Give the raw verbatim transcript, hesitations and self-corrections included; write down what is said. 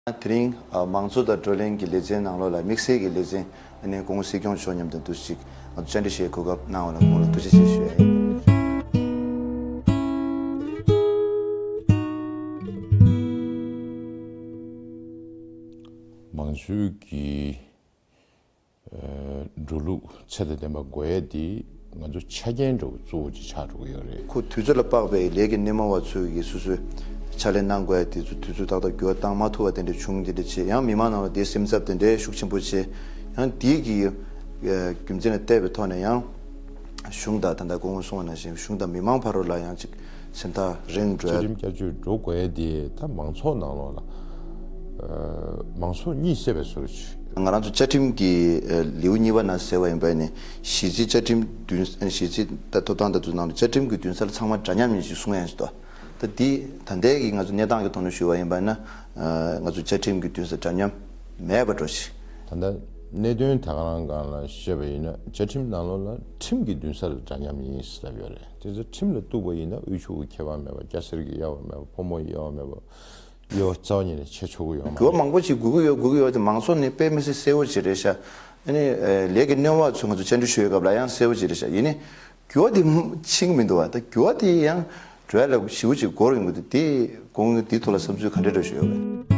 དེ་རིང་ཨ་མང་གཙོ་དང་བགྲོ་གླེང་གི་ལེ་ཚན་ནང་ལོགས་ལ་དམིགས་བསལ་གྱི་ལེ་ཚན་ཨ་ནི་སྐུ་ངོ་སྲིད་སྐྱོང་མཆོག་མཉམ་དུ་འདུ་ཞིག་ང་ཚོ་བཅར་འདྲི་ཞུ་ཡའི་གོ་སྐབས་གནང་བ་ལ་ཁོང་ལ་ཐུགས་རྗེ་ཆེ་ཞུ་ཡ་ཡིན། མང་གཙོའི་གི་ཨ་འགྲོ་ལུགས་ཚད་དང་ལྡན་པ་དགོས་ཡ་དེ་ང་ཚོ་ཆ་རྐྱེན་འདྲ་བོ་གཙོ་བོ་ཅིག་ཆགས་འགྲོ་གི་ཡོད་རེད། ཁོ་དུས་ཚོད་ལ་དཔག་པའི་ལས་ཀྱི་སྣེ་མོ་བ་ཚོས་ཀྱི་སོ་སོའི་ཕྱག་ལས་གནང་དགོས་ཡ་དེ་ཚོ་དུས་ཚོད་ཏག་ཏག་འགྱུར་བ་བཏང་མ་ཐུབ་པ་དེ་འདྲ་བྱུང་དེ་འདྲ་བྱས། ཡང་མི་མང་ནང་ལ་དེའི་སེམས་འཚབ་དེ་འདྲའི་ཤུགས་ཆེན་པོ་བྱས། ཡང་དེའི་གི་ཨ་རྒྱུ་མཚན་ལ་བལྟས་པའི་ཐོག་ནས་ཡང་གཞུང་དང་ད་ལྟ་སྐུ་ངོ་གསུངས་པ་ནང་བཞིན་གཞུང་དང་མི་མང་བར་རོ་ལ་ཡང་ཅིག་སེམས་ཐག་རིང་འགྲོ་བཅའ་ཡ། ཁྲིམས་བསྐྱར་བཅོས་འགྲོ་དགོས་ཡ་དེ་ད་མང་ཚོགས་ནང་ལོགས་ལ་ཨ་མང་ཚོགས་གཉིད་སད་པའི་བཟོ་འདྲ་ཅིག་ང་རང་ཚོ་བཅའ་ཁྲིམས་ཀྱི་ཨ་ལེའུ་གཉིས་པ་ནང་གསལ་བ་ཡིན་པ་ནི་གཞི་རྩའི་བཅའ་ཁྲིམས་བདུན་ཨ་གཞི་རྩའི་ད་ཐོབ་ཐང་དང་དུ་ནང་ལ་བཅའ་ཁྲིམས་ཀྱི་འདུན་སར་ཚང་མ་འདྲ་མཉམ་ཡིན་ཞེས་གསུང་ཡ་ཞིག་འདུག་ད་འདི་ད་ལྟའི་གི་ང་ཚོ་གནས་སྟངས་ཀྱི་ཐོག་ནས་ཞུས་པ་ཡིན་པ་ན་ཨ་ང་ཚོ་བཅའ་ཁྲིམས་ཀྱི་འདུན་ས་འདྲ་མཉམ་མེད་པ་འདྲ་ཞིག་ད་ལྟ་གནད་དོན་ད་ག་རང་སྒང་ལ་བཤད་པ་ཡིན་ན་བཅའ་ཁྲིམས་ནང་ལོགས་ལ་ཁྲིམས་ཀྱི་འདུན་སར་འདྲ་མཉམ་ཡིན་ཟེར་ལབ་ཡོད་རེད། དེ་ཚོ་ཁྲིམས་ལ་གཏུགས་པ་ཡིན་ན་དབུལ་ཕྱུག་གི་ཁྱད་པར་མེད་པ། སྐྱ་སེར་གྱི་དབྱེ་བ་མེད་པ། ཕོ་མོ་ཡི་དབྱེ་བ་མེད་པ། དབྱེ་བ་རྩ་བ་ཉིད་ནས་ཕྱེ་ཆོག་གི་ཡོད་མ་རེད། འགྱུར་བ་མང་པོ་ཞིག་དགོས་ཀྱི་ཡོད། དགོས་ཀྱི་ཡོད་དེ་མང་ཚོགས་ནས་དཔེ་མི་སྲིད་གསལ་བོ་ཅིག་རེད་ཤག་ཨ་ནི་ཨ་ལས་ཀྱི་སྣེ་མོ་བ་ཚོས་ང་ཚོ་བཅར་འདྲི་ཞུ་བའི་སྐབས་ལ་ཡང་གསལ་བོ་ཅིག་རེད་ཤག་ཡིན་ནའི་འགྱུར་བ་དེ་ཕྱིན་གྱི་མི་འདུག་བ། ད་འགྱུར་བ་དེ་ཡང་འགྲོ་ཡ་ལ་ཞེ་པོ་ཅིག་འགོར་ཡོང་གི་འདུག་དེ་སྐུ་ངོས་འདིའི་ཐོག་ལ་བསམ་ཚུལ་ག་འདྲ་འདྲ་ཞུ་ཡོད་པས།